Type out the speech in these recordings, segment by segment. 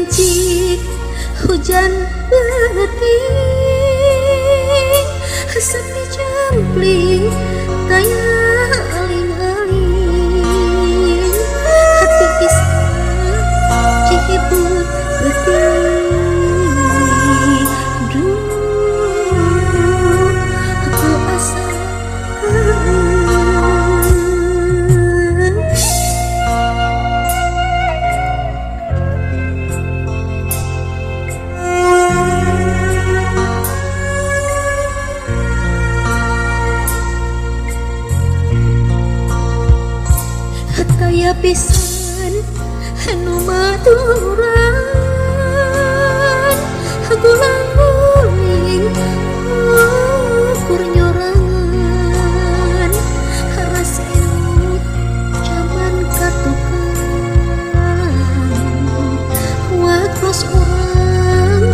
Rinci hujan peuting sepi jempling taya aling-aling hati kisah cihibut peuting duh aku asa taya pisan anu maturan gulang-guling ukur nyorangan ras emut jaman katukang waktos urang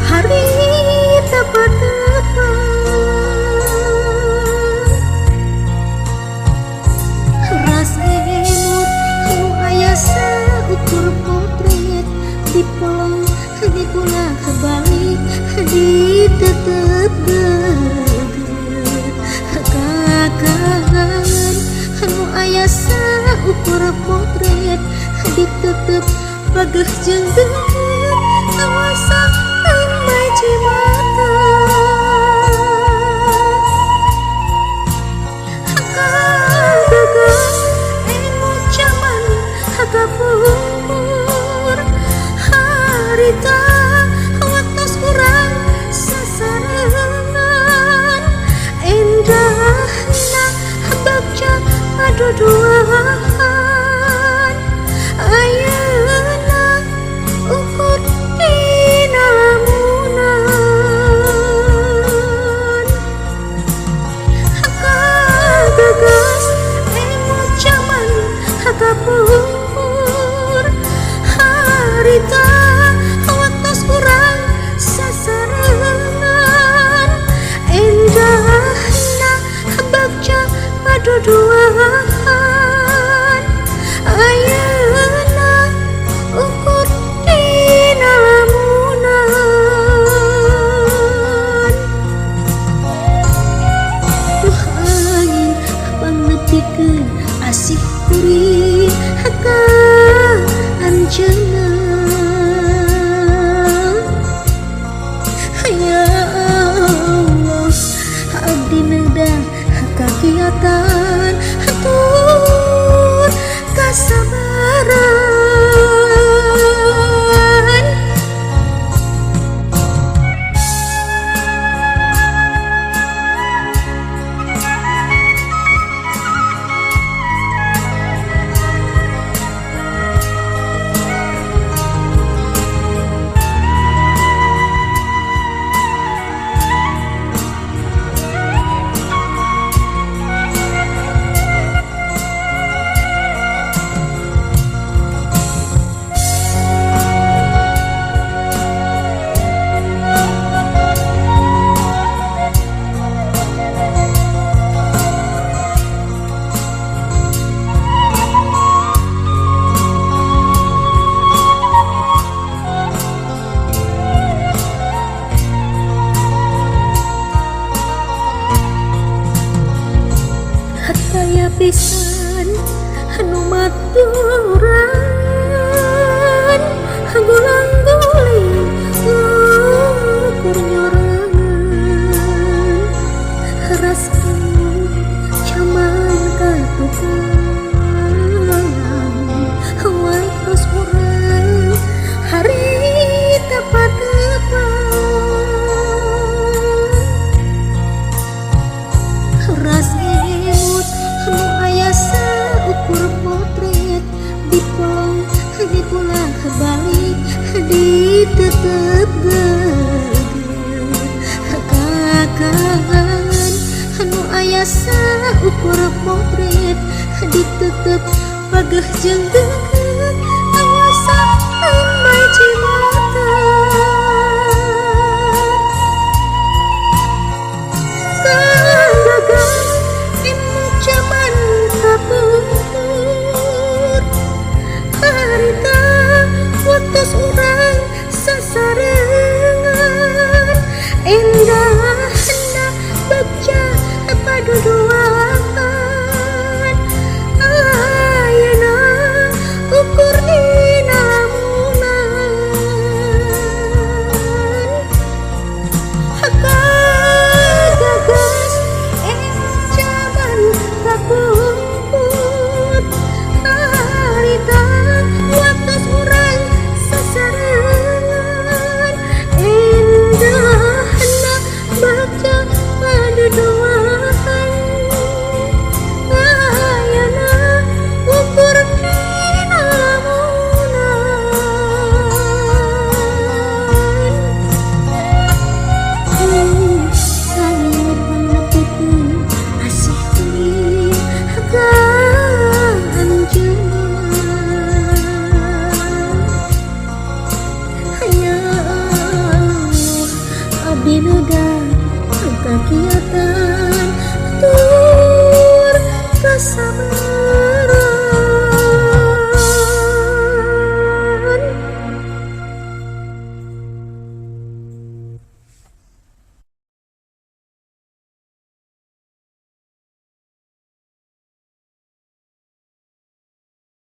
harita patepang ras emut nu aya saukur potret dipolong dipulang balik ditetep geget kakangan nu aya saukur potret ditetep pageh jeung geget kawasa maji mata kagagas emut jaman kapungkur harita waktos urang sasarengan endahna bagja paduduaan ayeuna ukur dina lamunan kagagas emut jaman kapungkur harita waktos urang sasarengan endahna bagja paduduaan ayeuna ukur dina lamunan duh angin pangnepikeun asih kuring ka anjeunna. Ya Allah, abdi neudang kagiatan tur kasabaran. Taya pisan anu maturan gulang-guling ukur nyorangan ras emut jaman katukang waktos urang harita patepang ras emut nu aya saukur potret dipolong dipulang balik ditetep geget kakangan nu aya saukur potret ditetep pageh jeung geget kawasa.